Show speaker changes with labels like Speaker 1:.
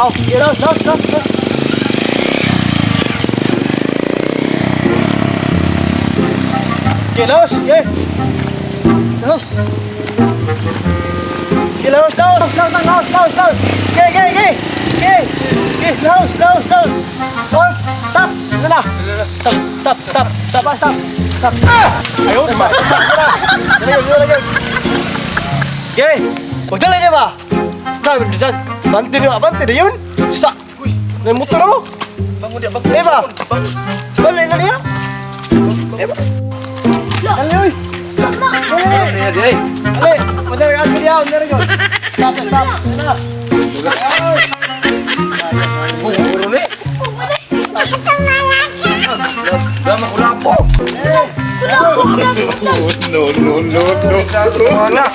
Speaker 1: Aw, laos, laos, laos, laos. Okay, laos, okay. Laos. Okay, laos, laos, laos, laos, laos, laos, laos. Okay, okay, okay. Okay, okay, laos, laos, laos. Laos, stop. Ano na? Stop, stop, stop, stop, ah, stop. Stop. Ayaw, diba? Dali, dali, dali. Okay, magdala niya ba? Stop, dag. Bante niya, bante na yun. Sa.
Speaker 2: Uy,
Speaker 1: May motor mo.
Speaker 2: bango di, bango.
Speaker 1: Eh ba?
Speaker 2: Bango.
Speaker 1: Bale na niya. Eh ba? Dali, uy. Dali.
Speaker 2: Dali.
Speaker 1: Dali. Madali ka niya, madali ka. Stop, stop. Ano na?
Speaker 2: Puro ni. Dama ko lapo.
Speaker 3: No, no, no, no.
Speaker 2: Wala.